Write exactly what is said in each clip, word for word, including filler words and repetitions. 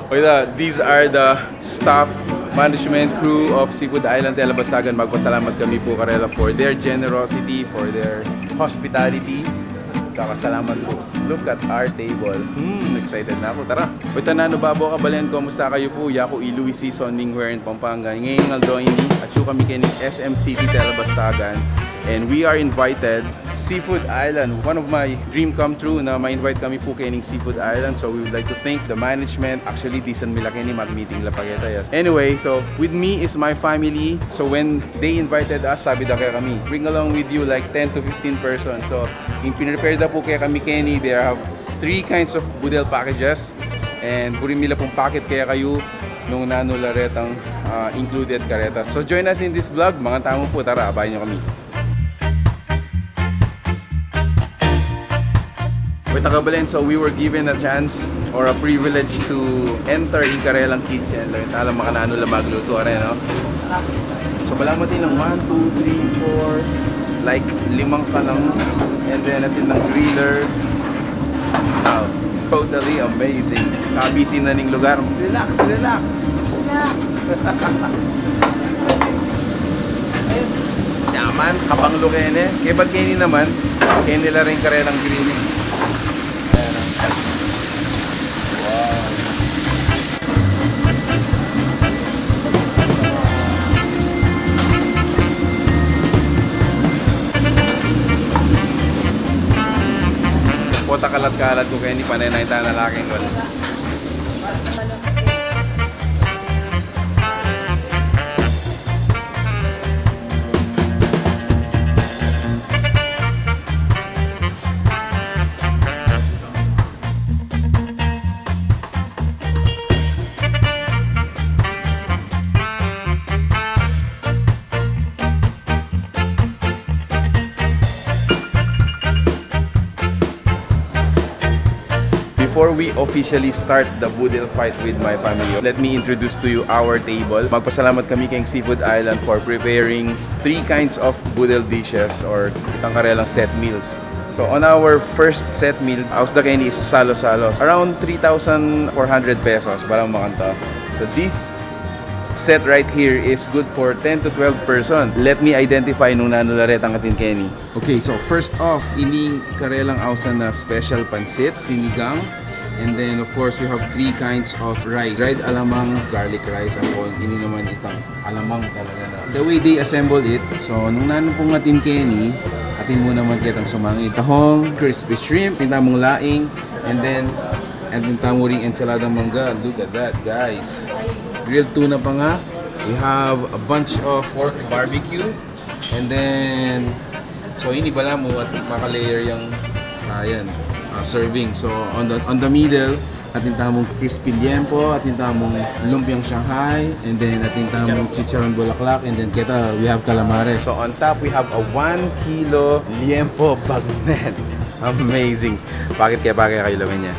Well, uh, these are the staff, management crew of Seafood Island Tela Bastagan. Magpasalamat kami pu karela for their generosity, for their hospitality. Kakasalamat pu. Look at our table. Hmm, excited na ako. Tara. Uy, tanano babo, kabalen, kumusta kayu pu? Yaku i Luis Sison ning Hueren, Pampanga. Ngeni aldo ini, atyu kami keni S M City Tela Bastagan. And we are invited Seafood Island. One of my dream come true na ma-invite kami pu keni Seafood Island. So we would like to thank the management. Actually, disan mi la keni, mag-meeting la pa keta, yes. Anyway, so with me is my family. So when they invited us, sabi da kekami, "Bring along with you like ten to fifteen person." So in pinrepare da pu kekami keni, there have three kinds of budel packages. And buri mi la pung packet kekayu nung nanu la retang, ah, included kareta. So join us in this vlog. Mangan tamu pu, tara, abayan yu kami. Wait, kabalen, so we were given a chance or a privilege to enter in karelang kitchen. Like, alam makananu la magluto, are, no? So, balamu atin lang one, two, three, four, like, limang kalang, and then atin lang griller. Wow, totally amazing. Kabisi na ning lugar. Relax, relax. Yaman, kabang lu keni. Kepag keni naman, keni la rin karelang green. Ayan, ah. Wow. Pota kalat-kalat ku keni, panenay ta na laking gol. Before we officially start the budel fight with my family, let me introduce to you our table. Magpasalamat kami keng Seafood Island for preparing three kinds of budel dishes or itang karelang set meals. So on our first set meal, aus da keni is salo-salo. Around three thousand four hundred pesos, balamu makanta. So this set right here is good for ten to twelve person. Let me identify nung nanu la retang atin keni. Okay, so first off, ining karelang ausan na special pansit, sinigang. And then, of course, we have three kinds of rice. Dried alamang, garlic rice, and corn. Ini naman itang alamang talaga na. The way they assemble it, so, nung nanu pung atin keni, atin mu naman ketang sumangid. Tahong, crispy shrimp, atin tamung laing, and then, atin tamu ring ensaladang mangga. Look at that, guys. Grilled tuna pa nga. We have a bunch of pork barbecue. And then, so ini balamu at maka-layer yang, ah, yan, ah, serving. So on the, on the middle, atin tamung crispy liempo, atin tamung lumpiang Shanghai, and then atin tamung chicharon bulaklak, and then keta, we have calamares. So on top, we have a one kilo liempo bagnet. Amazing. Bakit kaya, bakit kayo laman niya?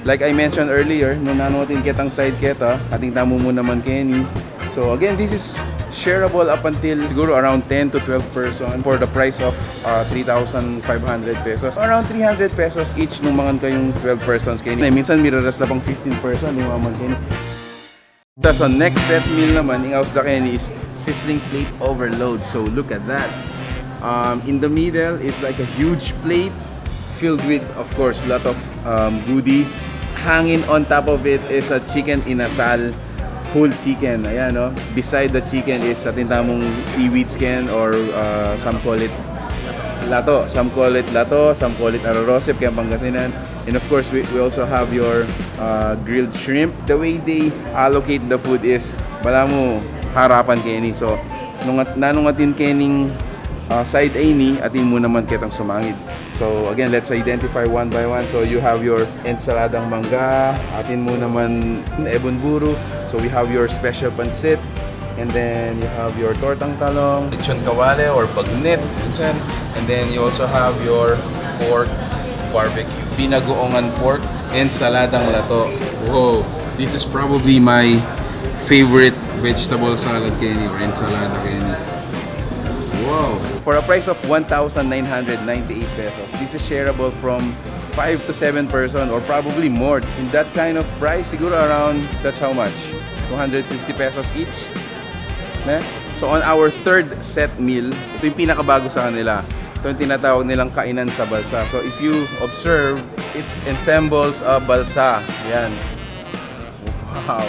Like I mentioned earlier, nung nanu atin ketang side keta, atin tamu mu naman keni. So again, this is shareable up until siguro around ten to twelve person for the price of, uh, three thousand five hundred pesos. Around three hundred pesos each nung mangan kayung twelve persons keni. Eh, minsan miraras la pang fifteen person, di maman keni. So, next set meal naman, ing aus da keni is sizzling plate overload. So, look at that. Um, in the middle is like a huge plate filled with, of course, lot of, um, goodies. Hanging on top of it is a chicken inasal, whole chicken. Ayan, no? Beside the chicken is atin tamung seaweed skin or, uh, some call it lato. Some call it lato, some call it arorosep, kaya Pangasinan. And of course, we, we also have your, uh, grilled shrimp. The way they allocate the food is, balamu, harapan keni. So, nung at, nanung atin kening, uh, side a ini, atin mu naman ketang sumangid. So, again, let's identify one by one. So, you have your ensaladang mangga, atin mu naman ebon buru. So, we have your special pansit. And then you have your tortang talong, lechon kawali or bagnet, minsan. And then you also have your pork barbecue, binagoongan pork, ensaladang lato. Wow, this is probably my favorite vegetable salad keni or ensalada keni. Wow. For a price of one thousand nine hundred ninety-eight pesos, this is shareable from five to seven person or probably more. In that kind of price, siguro around, that's how much? Two hundred fifty pesos each? Ne? So on our third set meal, ito yung pinakabago sa kanila. Ito yung tinatawag nilang kainan sa balsa. So if you observe, it ensembles a balsa. Yan. Wow.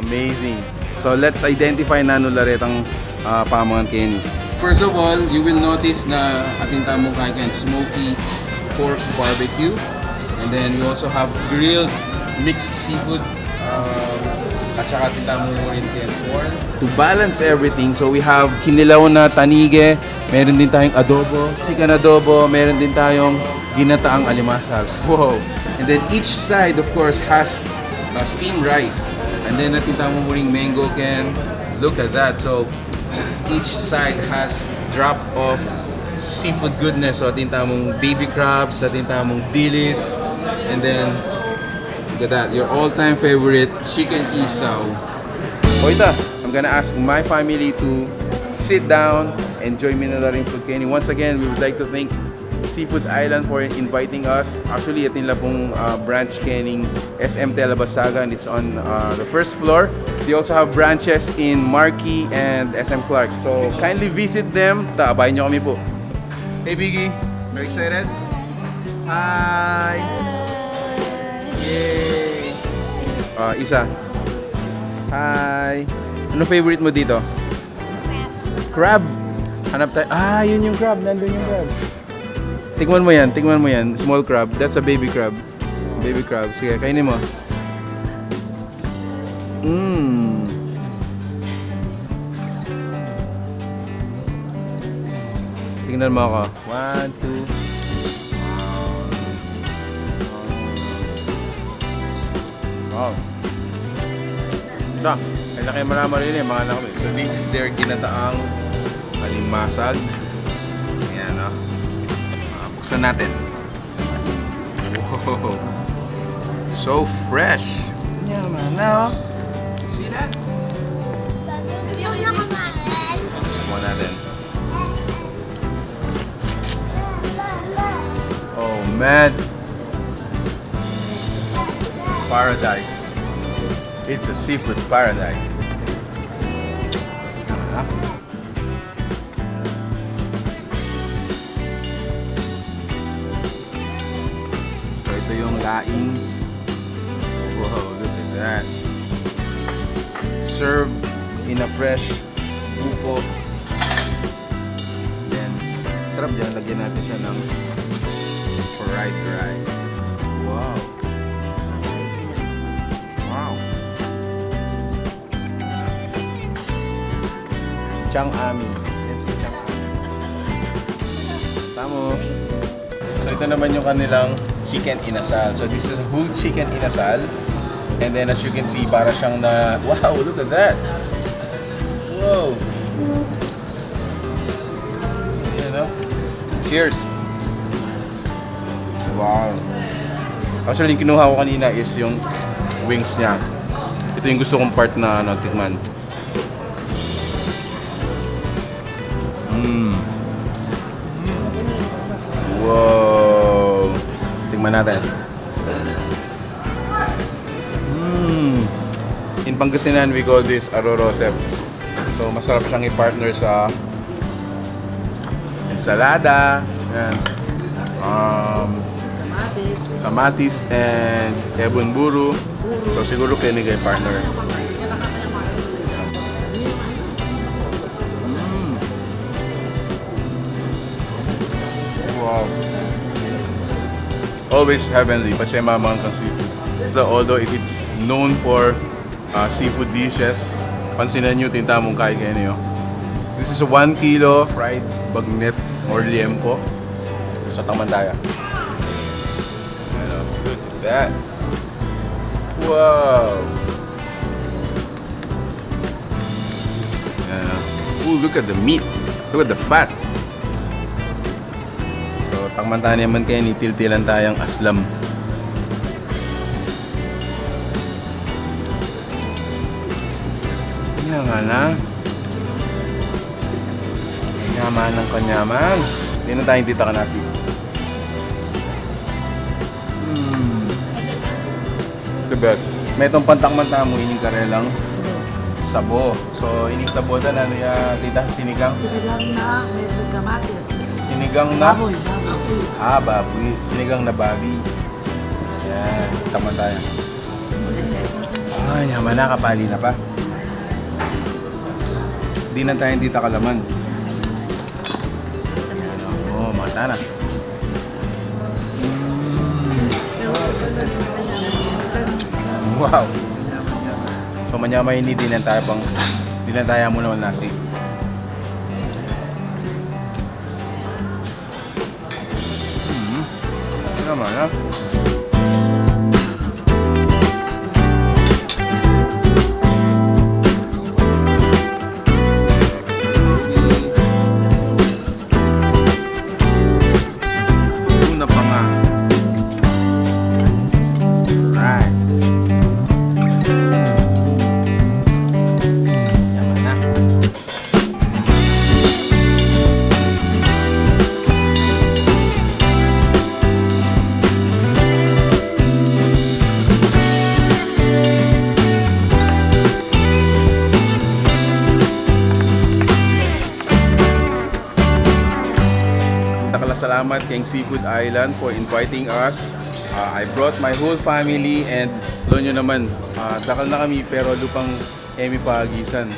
Amazing. So let's identify nanu la retang, ah, pamangan keni. First of all, you will notice na atin tamung kainan, smoky pork barbecue. And then we also have grilled mixed seafood, um, at saka atin tamung murin keng corn. To balance everything, so we have kinilaw na tanige, meron din tayong adobo, chicken adobo, meron din tayong ginataang alimasag. Wow! And then each side, of course, has, uh, steamed rice. And then atin tamung muring mango keng, look at that. So each side has drop of seafood goodness. So atin tamung baby crabs, atin tamung dilis, and then look at that, your all-time favorite chicken isaw. O ita, I'm gonna ask my family to sit down and join me na la rin food keni. Once again, we would like to thank Seafood Island for inviting us. Actually, atin la pung, uh, branch kening S M Tela Basagan. It's on, uh, the first floor. They also have branches in Marquee and S M Clark. So kindly visit them. Ta, abayan nyo kami po. Hey, Biggie. Very excited? Hi! Yay! Ah, isa. Hi! Ano favorite mo dito? Crab. Hanap tayo. Ah, yun yung crab. Nandun yung crab. Tikman mo yan. Tikman mo yan. Small crab. That's a baby crab. Baby crab. Sige, kainin mo. Mm. Tingnan mo ako. One, two. Wow. Ito, kaya kaya maramari na yung mga anak ko eh. So this is their ginataang alimasag. Ayan, no? Ah, buksan natin. Wow. So fresh. Yan, man. Now, see that? Subukan natin. Oh, man. Paradise. It's a seafood paradise. So, ito yung laing. Wow, look at that. Served in a fresh buko. Then, sarap dyan. Lagyan natin siya ng fried rice. Wow. Wow. Chang Ami. Let's see, Chang Ami. Tamo. So, ito naman yung kanilang chicken inasal. So, this is a whole chicken inasal. And then, as you can see, para siyang na, wow, look at that. Wow. Ayan, no? Cheers. Wow. Actually, yung kinuha ko kanina is yung wings niya. Ito yung gusto kong part na, ano, tikman. Mm. Wow. Tikman natin. Mm. In Pangasinan, we call this arorosep. So, masarap siyang i-partner sa ensalada. Yan. Um, kamatis and ebon buru. So, siguro kaya ni kay partner. Mm. Wow. Always heavenly, pati yung mga kang seafood. So, although it, it's known for, uh, seafood dishes, pansinan nyo, tinta mong kain kayo niyo. This is a one kilo fried bagnet or liempo. So, taman tayo. Ayan, oh. Look at that. Wow! Ayan, oh. Ooh, look at the meat. Look at the fat. So, takman tayo naman kayo ni tiltilan tayong aslam. Yan nga na. Kanyaman ng kanyaman. Hindi na tayo dito ka nasi. Metung pang takman tamu ining karelang sabo. So, ining sabo da, nanu ya, tita? Sinigang? Sinigang na may kamatis. Sinigang na? Baboy, baboy. Ah, baboy. Sinigang na baboy. Yan, tikman taya. Ah, yaman na, kapali na pa. Dinan taya, tita, kalaman. Oh, mata na. Mm. Wow. So, manyamay ini, dinan taya pang, dinan taya mu naman nasi. Mm. Yaman na. Una pa nga. Alright. Yaman na. Dakal a salamat keng Seafood Island for inviting us. Uh, I brought my whole family and, alam nyo naman, uh, dakal na kami pero lupang e mi paagisan.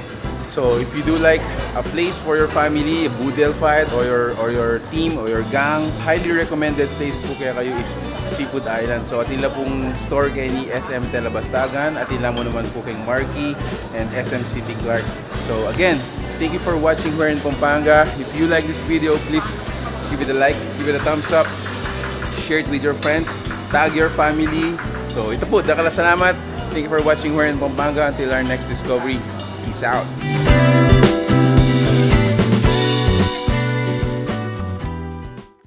So if you do like a place for your family, a boodle fight, or your, or your team, or your gang, highly recommended place pu kekayu is Seafood Island. So atin la pung store keni S M Telabastagan, atin la mu naman pu keng Marquee and S M City Clark. So again, thank you for watching here in Pampanga. If you like this video, please give it a like, give it a thumbs up, share it with your friends, tag your family. So ita pu, dakal a salamat. Thank you for watching here in Pampanga. Until our next discovery, peace out.